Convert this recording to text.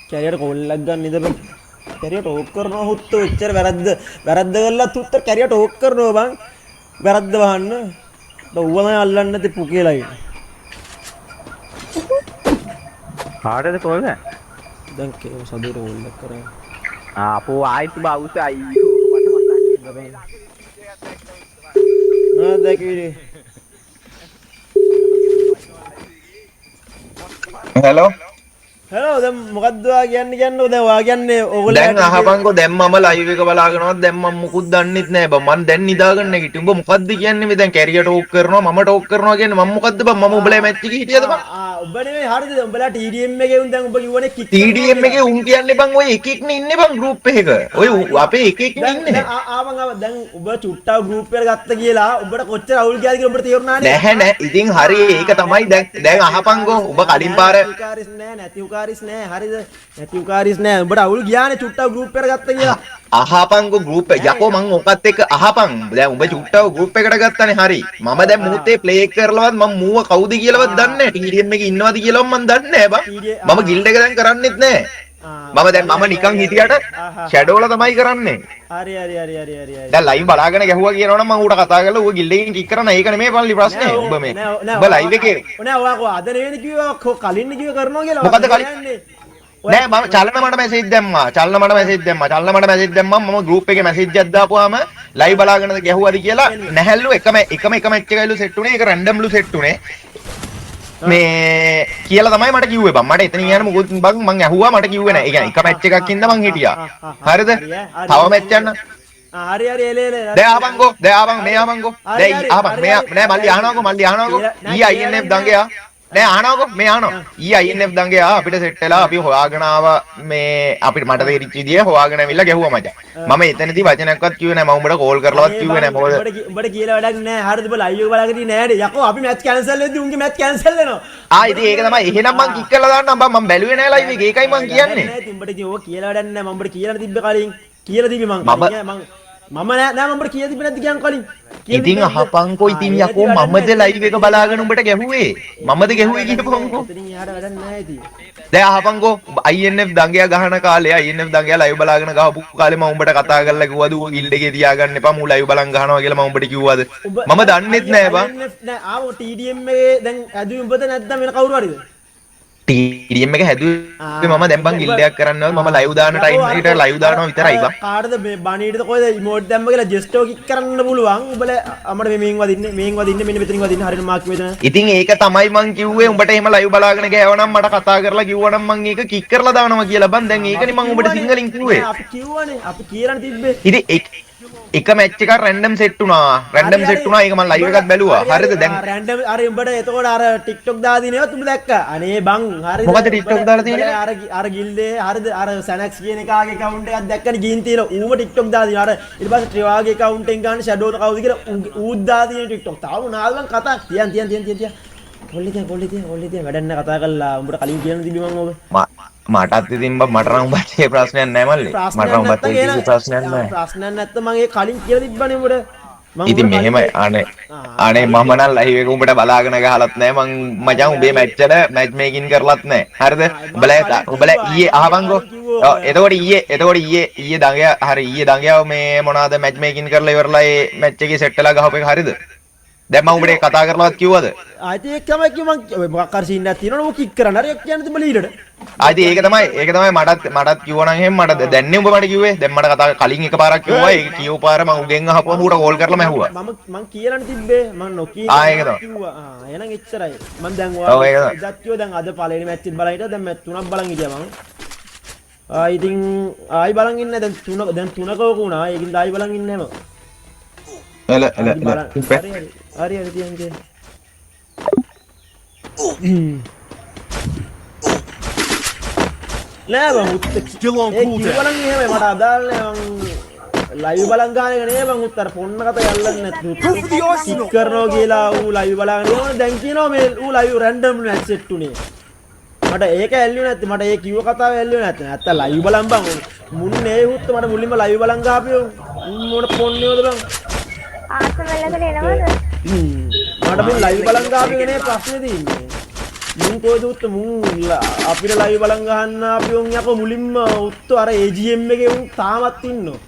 කැරියට call එකක් ගන්න ඉඳපන්. කැරියට ඕක් කරනවා හුත්ත ඔච්චර වැරද්ද වැරද්ද කරලත් හුත්ත කැරියට ඕක් කරනවා බං. වැරද්ද වහන්න. ඌව තමයි අල්ලන්නේ නැති පුකේලා ඉන්නේ. කාටද කෝල් එක? දැන් කේ සදුර කෝල් එකක් කරා. ආ අපෝ ආයිත් උඹ අවුස්ස අයියෝ මට මතක් වෙන්නේ. නෑ දැකිවිලි. හෙලෝ හෙලෝ දැන් මොකද්ද ඔයා කියන්නේ කියන්නකෝ දැන් ඔයා කියන්නේ ඕගොල්ලෝ දැන් අහපන්කෝ දැන් මම ලයිව් එක බලාගෙනවත් දැන් මම මුකුත් දන්නෙත් නෑ බං මං දැන් නිදාගන්න නැගිටින් උඹ මොකද්ද කියන්නේ මේ දැන් කැරියර් ටෝක් කරනවා මම ටෝක් කරනවා කියන්නේ මම මොකද්ද බං මම උඹලා මැච් එකේ හිටියද බං ආ උඹ නෙමෙයි හරිද උඹලා TDM එකේ උන් දැන් උඹ කිව්වනේ කික් TDM එකේ උන් කියන්නේ බං ඔය එකෙක් නේ ඉන්නේ බං ගෲප් එකක ඔය අපේ එකෙක් නේ ඉන්නේ දැන් ආ බං ආ දැන් උඹ චුට්ටව ගෲප් එකට ගත්ත කියලා උඹට කොච්චර අවුල් ගියාද කියලා උඹට තේරුණා නේ නැහැ නෑ ඉතින් හරි ඒක තමයි දැන් දැන් අහපන්කෝ උඹ කලින් පාර නෑ නැති උකාරිස් නෑ හරිද නැති උකාරිස් නෑ උඹට අවුල් ගියානේ චුට්ටව ගෲප් එකට ගත්ත කියලා අහපන්කෝ ගෲප් එක යකෝ මං ඔකත් එක්ක අහපන් දැන් උඹ චුට්ටව ගෲප් එකට ගත්තනේ හරි මම දැන් මුහුතේ ප්ලේ එක කරලවත් මං මූව කවුද කියලාවත් දන්නේ නෑ TDM එකේ ඉන්නවද කියලාවත් මං දන්නේ නෑ බං මම ගිල්ඩ් එක දැන් කරන්නෙත් නෑ මම දැන් මම නිකන් හිටියට ෂැඩෝ වල තමයි කරන්නේ හරි හරි හරි හරි හරි හරි දැන් ලයිව් බලාගෙන ගැහුවා කියනවා නම් මං ඌට කතා කරලා ඌ ගිල්ඩ් එකකින් කික් කරන ඒක නෙමෙයි පල්ලි ප්‍රශ්නේ උඹ මේ උඹ ලයිව් එකේ නෑ ඔයා කො අද නෙවෙයි කිව්වා කලින් කිව්ව කරනවා කියලා මොකද කලින් නෑ මම චලන මට මැසේජ් දැම්මා චලන මට මැසේජ් දැම්මා චලන මට මැසේජ් දැම්මා මම ගෲප් එකේ මැසේජ් එකක් දාපුවාම ලයිව් බලාගෙනද ගැහුවාද කියලා නැහැල්ලු එකම එකම එක මැච් එකයිලු සෙට් උනේ ඒක රැන්ඩම්ලු සෙට් උනේ මේ කියලා තමයි මට කිව්වේ බං මට එතනින් යන්න මොකුත් බං මං ඇහුවා මට කිව්වේ නෑ ඒ කියන්නේ එක මැච් එකක් ඉඳන් මං හිටියා හරිද තව මැච් යන්න හරි හරි එල එල දැන් ආපන්කෝ දැන් ආපන් මේ ආපන්කෝ දැන් ආපන් මේ නෑ මල්ලි අහනවකෝ මල්ලි අහනවකෝ ඊ INF දඟයා නෑ අහනවකෝ මේ අහනවා ඊ INF දඟයා අපිට සෙට් වෙලා අපි හොයාගෙන ආවා මේ අපිට මට තේරිච්ච විදිය හොයාගෙන ඇවිල්ලා ගැහුවා මචං මම එතනදී වචනයක්වත් කිව්වේ නෑ මම උඹට කෝල් කරලවත් කිව්වේ නෑ මොකද උඹට කියලා වැඩක් නෑ හරිද උඹ ලයිව් එක බලාගෙන ඉන්නේ නෑනේ යකෝ අපි මැච් කැන්සල් වෙද්දි උන්ගේ මැච් කැන්සල් වෙනවා ආ ඉතින් ඒක තමයි එහෙනම් මං කික් කරලා දාන්නම් බං මං බැලුවේ නෑ ලයිව් එක ඒකයි මං කියන්නේ නෑ ඉතින් උඹට ඉතින් ඔය කියලා වැඩක් නෑ මම උඹට කියලා තිබ්බේ කලින් කියලා තිබ්බේ මං කලින් මං මම නෑ නෑ මම උඹට කියලා තිබ්බේ නැද්ද කියන් කලින් ඉතින් අහපන්කෝ ඉතින් යකෝ මමද ලයිව් එක බලාගෙන උඹට ගැහුවේ මමද ගැහුවේ කියපන්කෝ ඉතින් එහාට වැඩක් නෑ ඉතින් දැන් අහපන්කෝ INF දඟයා ගහන කාලේ INF දඟයා ලයිව් බලාගෙන ගහපු කාලේ මම උඹට කතා කරලා කිව්වද ඌ ගිල්ඩ් එකේ තියාගන්න එපා මූ ලයිව් බලන් ගහනවා කියලා මම උඹට කිව්වද මම දන්නෙත් නෑ බං INF නෑ ආව TDM එකේ දැන් ඇදුවේ උඹද නැත්නම් වෙන කවුරු හරිද TDM එක හැදුවේ මම දැන් බං ගිල්ඩ් එකක් කරන්නවත් මම ලයිව් දාන ටයිම් එකට ලයිව් දානවා විතරයි බං කාටද මේ බණීටද කොහෙද ඉමෝට් දැම්ම කියලා ජෙස්ටෝ කික් කරන්න පුළුවන් උඹලා අපිට මේ මේන් වදින්නේ මේන් වදින්නේ මෙන්න මෙතනින් වදින්නේ හරියට මාක් මෙතන ඉතින් ඒක තමයි මං කිව්වේ උඹට එහෙම ලයිව් බලාගෙන ගෑවා නම් මට කතා කරලා කිව්වා නම් මං ඒක කික් කරලා දානවා කියලා බං දැන් ඒකනේ මං උඹට සිංහලෙන් කිව්වේ අපි කිව්වනේ අපි කියලානේ තිබ්බේ ඉතින් එක මැච් එකක් රැන්ඩම් සෙට් වුණා රැන්ඩම් සෙට් වුණා ඒක මං ලයිව් එකක් බැලුවා හරිද දැන් රැන්ඩම් අර උඹට එතකොට අර TikTok දාලා දිනේවත් උඹ දැක්කා අනේ බං හරිද මොකද TikTok දාලා තියෙන්නේ අර අර ගිල්ඩේ හරිද අර සැනක්ස් කියන එකාගේ ඇකවුන්ට් එකක් දැක්කනේ ගිහින් තියෙන ඌම TikTok දාලා දිනවා අර ඊට පස්සේ ට්‍රිවාගේ ඇකවුන්ට් එකෙන් ගන්න ෂැඩෝ කවුද කියලා ඌත් දාලා තියෙන TikTok තාම මොනාද බං කතා තියන් තියන් තියන් තියන් තියන් කොල්ලේ තියන් කොල්ලේ තියන් කොල්ලේ තියන් වැඩක් නෑ කතා කරලා උඹට කලින් කියන්න තිබ්බේ මං ඔබ මටත් ඉතින් බං මට නම් උඹට ඒ ප්‍රශ්නයක් නෑ මල්ලි මට නම් උඹට ඒ කිසි ප්‍රශ්නයක් නෑ ප්‍රශ්නයක් නැත්තම් මං ඒ කලින් කියලා තිබ්බනේ උඹට ඉතින් මෙහෙම අනේ අනේ මම නම් ලයිව් එක උඹට බලාගෙන ගහලත් නෑ මං මචං උඹේ මැච් වල මැච් මේකින් කරලත් නෑ හරිද උඹලා උඹලා ඊයේ අහවන්කෝ ඔව් එතකොට ඊයේ එතකොට ඊයේ ඊයේ දඟයා හරි ඊයේ දඟයා මේ මොනවාද මැච් මේකින් කරලා ඉවරලා ඒ මැච් එකේ සෙට් වෙලා ගහපු එක හරිද දැන් මම උඹට කතා කරලවත් කිව්වද ආ ඉතින් ඒක තමයි කිව්ව මං මොකක් හරි සීන් එකක් තියෙනවනේ ඌ කික් කරන්න හරි ඒක කියන්න තිබ්බ ලීඩට ආ ඉතින් ඒක තමයි ඒක තමයි මටත් මටත් කිව්වා නම් එහෙම මට දැන්නේ උඹ මට කිව්වේ දැන් මට කතා කලින් එකපාරක් කිව්වා ඒක කියව පාර මං උගෙන් අහපුවම ඌට කෝල් කරලාම ඇහුවා මම මං කියලානේ තිබ්බේ මං නොකිය ආ ඒක තමයි කිව්වා ආ එහෙනම් එච්චරයි මං දැන් ඔයා එදත් කිව්වා දැන් අද පළවෙනි මැච් එක බලන් හිටියා දැන් මැච් තුනක් බලන් හිටියා මං ආ ඉතින් ආයි බලන් ඉන්නේ දැන් තුන දැන් තුනක ඕක වුණා ඒකින් ආයි බලන් ඉන්නේ මං එල එල එල හරි හරි තියන් තියන් නෑ බං උත් ඒ කිව්වනම් එහෙමයි මට අදාළ නෑ මං ලයිව් බලන් ගහන එක නේ බං උත් අර පොන්න කතා යල්ලන්නේ නැත්නම් කික් කරනවා කියලා ඌ ලයිව් බලාගෙන යනවා දැන් කියනවා මේ ඌ ලයිව් රැන්ඩම් මැච් සෙට් උනේ මට ඒක ඇල්ලුවේ නැත්තේ මට ඒ කිව්ව කතාව ඇල්ලුවේ නැත්තේ නැත්තම් ලයිව් බලන් බං මුන්නේ උත් මට මුලින්ම ලයිව් බලන් ගහපියෝ උන් මොන පොන්නේවද බං ආසමල්ලකට එනවද මට මුන් ලයිව් බලන් ගහපියෝ නේ ප්‍රශ්නේ තියෙන්නේ මුන් කොහෙද උත්ත මුන් අපිට ලයිව් බලන් ගහන්න අපි උන් යකෝ මුලින්ම උත්ත අර AGM එකේ උන් තාමත් ඉන්නෝ.